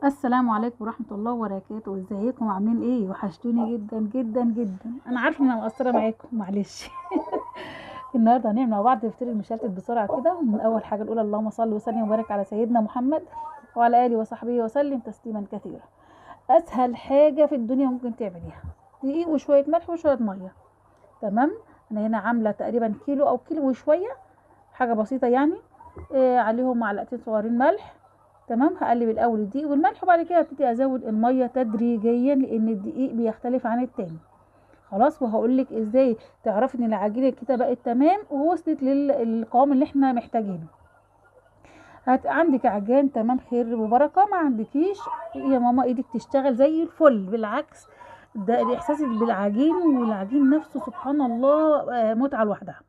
السلام عليكم ورحمة الله وبركاته. ازيكم عاملين ايه؟ وحشتوني جدا جدا جدا. انا عارفه ان انا مقصرة معاكم، معلش. النهارده هنعمل مع بعض الفطير المشلتت بسرعة كده. من اول حاجة نقول اللهم صل وسلم وبارك على سيدنا محمد وعلى اله وصحبه وسلم تسليما كثيرا. اسهل حاجة في الدنيا ممكن تعمليها دقيق وشوية ملح وشوية مية، تمام؟ انا هنا عامله تقريبا كيلو او كيلو وشوية، حاجة بسيطة يعني. عليهم معلقتين صغيرين ملح، تمام. هقلب الاول الدقيق والملح وبعد كده هبتدي ازود المية تدريجيا لان الدقيق بيختلف عن التاني. خلاص، وهقول لك ازاي تعرفي ان العجينة كده بقت تمام ووصلت للقوام اللي احنا محتاجينه. عندك عجان تمام، خير وبركة. ما عندكيش يا ماما ايدك تشتغل زي الفل، بالعكس ده الاحساس بالعجين والعجين نفسه سبحان الله متعه لوحدها.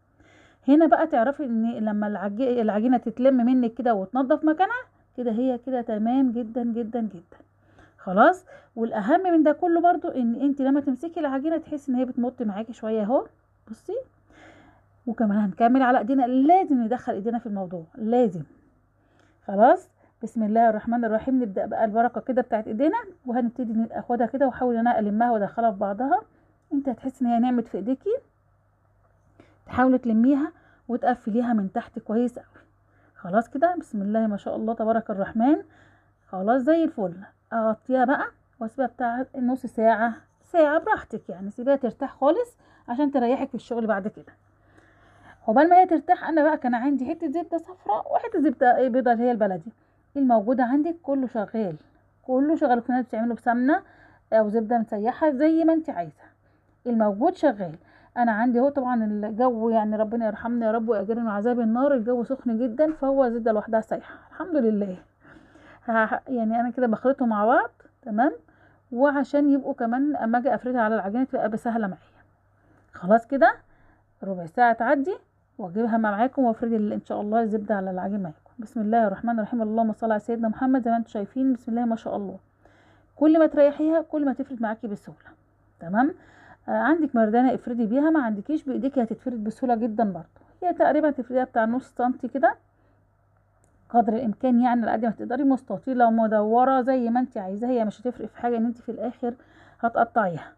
هنا بقى تعرفي ان لما العجينة تتلم منك كده وتنضف مكانها كده، هي كده تمام جدا جدا جدا. خلاص، والاهم من ده كله برضو ان انت لما تمسكي العجينة تحسي ان هي بتمط معاكي شوية اهو، بصي. وكمان هنكمل على ايدينا، لازم ندخل ايدينا في الموضوع لازم. خلاص، بسم الله الرحمن الرحيم. نبدا بقى البركة كده بتاعت ايدينا، وهنبتدي ناخدها كده واحاول ان انا المها وادخلها في بعضها. انت هتحسي ان هي نعمت في ايديكي، تحاولي تلميها وتقفليها من تحت كويس قوي. خلاص كده، بسم الله ما شاء الله تبارك الرحمن. خلاص زي الفل. اغطيها بقى واسيبها بتاع نص ساعة ساعة براحتك يعني، سيبيها ترتاح خالص عشان تريحك في الشغل بعد كده. عقبال ما هي ترتاح انا بقى كان عندي حتة زبدة صفراء وحتة زبدة بيضة اللي هي البلدي الموجودة عندك، كله شغال كله شغال. كنا بتعمله بسمنه او زبدة مسيحه زي ما انت عايزه، الموجود شغال. انا عندي اهو، طبعا الجو يعني ربنا يرحمنا يا رب ويأجرنا من عذاب النار، الجو سخن جدا فهو زبدة لوحدها سايحه الحمد لله. يعني انا كده بخلطهم مع بعض تمام، وعشان يبقوا كمان اما اجي افردها على العجينة تبقى سهلة معايا. خلاص كده ربع ساعة تعدي واجيبها معاكم وافرد ان شاء الله الزبدة على العجين معاكم. بسم الله الرحمن الرحيم، اللهم صل على سيدنا محمد. زي ما انتم شايفين بسم الله ما شاء الله، كل ما تريحيها كل ما تفرد معاكي بسهولة، تمام. عندك مردانه افردي بيها، ما عندكيش بايديكي هتتفرد بسهولة جدا برضو. هي تقريبا تفرديها بتاع نص سنتي كده قدر الامكان يعني، على قد ما تقدري، مستطيله مدورة زي ما انت عايزاها، هي مش هتفرق في حاجة ان انت في الاخر هتقطعيها.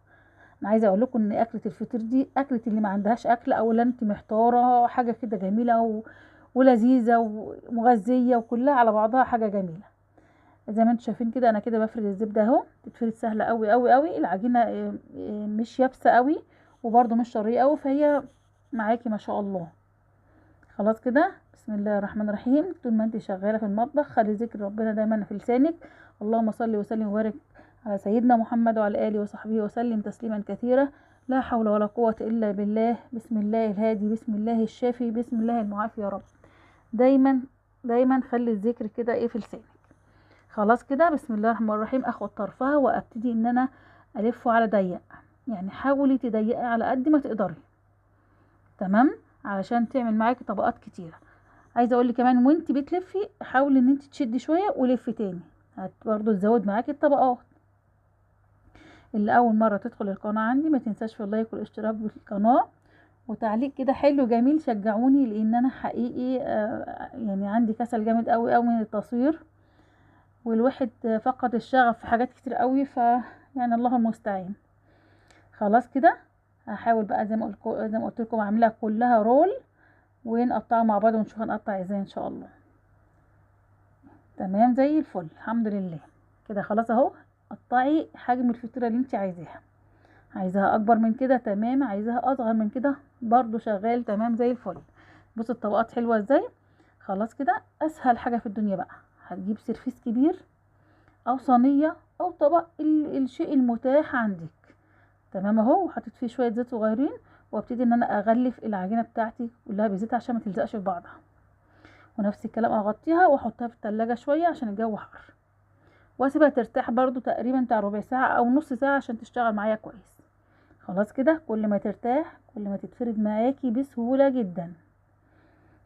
انا عايزه اقول لكم ان اكله الفطير دي اكله اللي ما عندهاش اكل او لا انت محتارة، حاجة كده جميلة ولذيذه ومغذيه وكلها على بعضها حاجة جميلة. زي ما انتم شايفين كده انا كده بفرد الزبدة اهو، تتفرد سهلة قوي قوي قوي. العجينة مش يابسة قوي وبرده مش طرية قوي، فهي معاكي ما شاء الله. خلاص كده، بسم الله الرحمن الرحيم. طول ما انت شغالة في المطبخ خلي ذكر ربنا دايما في لسانك. اللهم صل وسلم وبارك على سيدنا محمد وعلى اله وصحبه وسلم تسليما كثيرا. لا حول ولا قوة الا بالله. بسم الله الهادي، بسم الله الشافي، بسم الله المعافي يا رب. دايما دايما خلي الذكر كده ايه في لسانك. خلاص كده، بسم الله الرحمن الرحيم. اخد طرفها وابتدي ان انا الفه على ضيق، يعني حاولي تضيقي على قد ما تقدري، تمام، علشان تعمل معاكي طبقات كتيرة. عايزه اقول لك كمان وانت بتلفي حاولي ان انت تشدي شوية ولفي تاني، برضو تزود معاكي الطبقات. اللي اول مرة تدخل القناة عندي ما تنساش في اللايك والاشتراك بالقناة وتعليق كده حلو جميل، شجعوني لان انا حقيقي يعني عندي كسل جامد قوي قوي من التصوير، والواحد فقد الشغف في حاجات كتير قوي، ف يعني الله المستعان. خلاص كده هحاول بقى زي ما قلت لكم اعملها كلها رول ونقطعها مع بعض ونشوف هنقطع ازاي ان شاء الله. تمام زي الفل الحمد لله كده. خلاص اهو، قطعي حجم الفطيره اللي انت عايزاها، عايزاها اكبر من كده تمام، عايزاها اصغر من كده برضو شغال تمام زي الفل. بصوا الطبقات حلوة ازاي. خلاص كده، اسهل حاجة في الدنيا بقى هتجيب سرفيس كبير او صينية او طبق، الشيء المتاح عندك، تمام اهو. وحطيت فيه شوية زيت صغيرين وابتدي ان انا اغلف العجينة بتاعتي كلها بزيت عشان ما تلزقش في بعضها. ونفس الكلام اغطيها واحطها في التلاجة شوية عشان الجو حر، واسيبها ترتاح برضو تقريبا بتاع ربع ساعة او نص ساعة عشان تشتغل معايا كويس. خلاص كده، كل ما ترتاح كل ما تتفرد معاكي بسهولة جدا.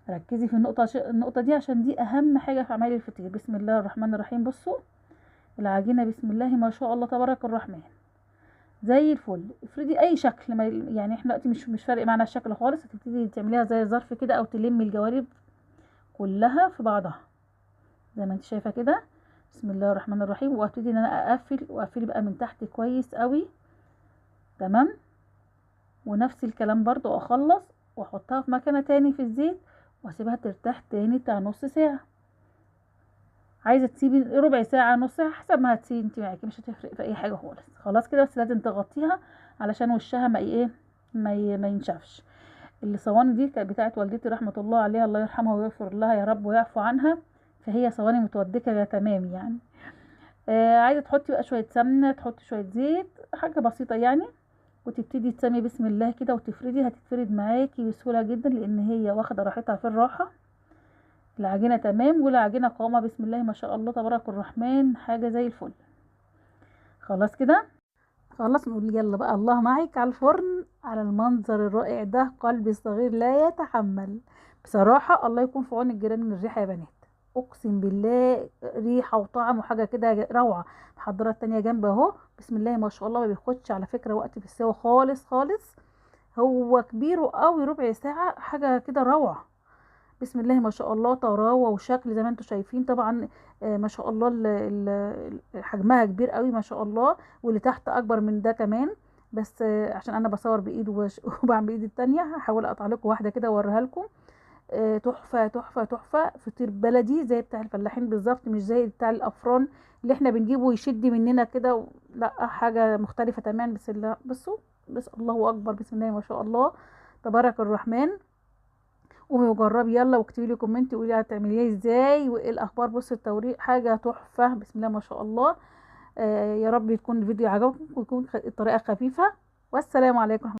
ركزي في النقطة دي عشان دي اهم حاجة في عمل الفطير. بسم الله الرحمن الرحيم. بصوا العجينة بسم الله ما شاء الله تبارك الرحمن زي الفل. افردي اي شكل، ما يعني احنا دلوقتي مش فارق معانا الشكل خالص. هتبتدي تعمليها زي الظرف كده او تلمي الجوانب كلها في بعضها زي ما انت شايفه كده. بسم الله الرحمن الرحيم. وابتدي ان انا اقفل، واقفلي بقى من تحت كويس قوي. تمام. ونفس الكلام برضو اخلص واحطها في مكنه تاني في الزيت، واسيبها ترتاح تاني بتاع نص ساعة. عايزه تسيبي ربع ساعة نص ساعة حسب ما هتسيبي انت معاكي، مش هتفرق في اي حاجة خالص. خلاص كده، بس لازم تغطيها علشان وشها ما ايه ما ينشفش. الصواني دي كانت بتاعت والدتي رحمه الله عليها، الله يرحمها ويغفر لها يا رب ويعفو عنها، فهي صواني متودكه تمام يعني. عايزه تحطي بقى شوية سمنه، تحطي شوية زيت، حاجة بسيطة يعني، وتبتدي تسمي بسم الله كده وتفردي. هتتفرد معاكي بسهولة جدا لان هي واخده راحتها في الراحة. العجينة تمام، والعجينه قوامه بسم الله ما شاء الله تبارك الرحمن، حاجة زي الفل. خلاص كده خلاص، نقول يلا بقى الله معاك على الفرن، على المنظر الرائع ده. قلبي الصغير لا يتحمل بصراحة. الله يكون في عون الجيران من الريحة يا بنات، اقسم بالله ريحه وطعم وحاجه كده روعه. محضرة التانية جنب اهو، بسم الله ما شاء الله. ما بياخدش على فكرة وقت في السوا خالص خالص، هو كبير قوي ربع ساعة، حاجة كده روعه. بسم الله ما شاء الله، طراوه وشكل زي ما انتم شايفين. طبعا ما شاء الله حجمها كبير قوي ما شاء الله، واللي تحت اكبر من ده كمان، بس عشان انا بصور بايد وبعمل بايد التانية. هحاول اقطع لكم واحدة كده واوريها لكم. تحفة تحفة تحفة، فطير بلدي زي بتاع الفلاحين بالظبط، مش زي بتاع الافران اللي احنا بنجيبه يشد مننا كده لا، حاجة مختلفة تماما. بس الله، بصوا بس الله اكبر، بسم الله ما شاء الله تبارك الرحمن. قومي وجربي يلا، واكتبي لي comment وقولي هتعمليها ازاي وايه الاخبار. بصوا التوريق حاجة تحفة بسم الله ما شاء الله. يا رب يكون الفيديو عجبكم ويكون الطريقة خفيفة. والسلام عليكم.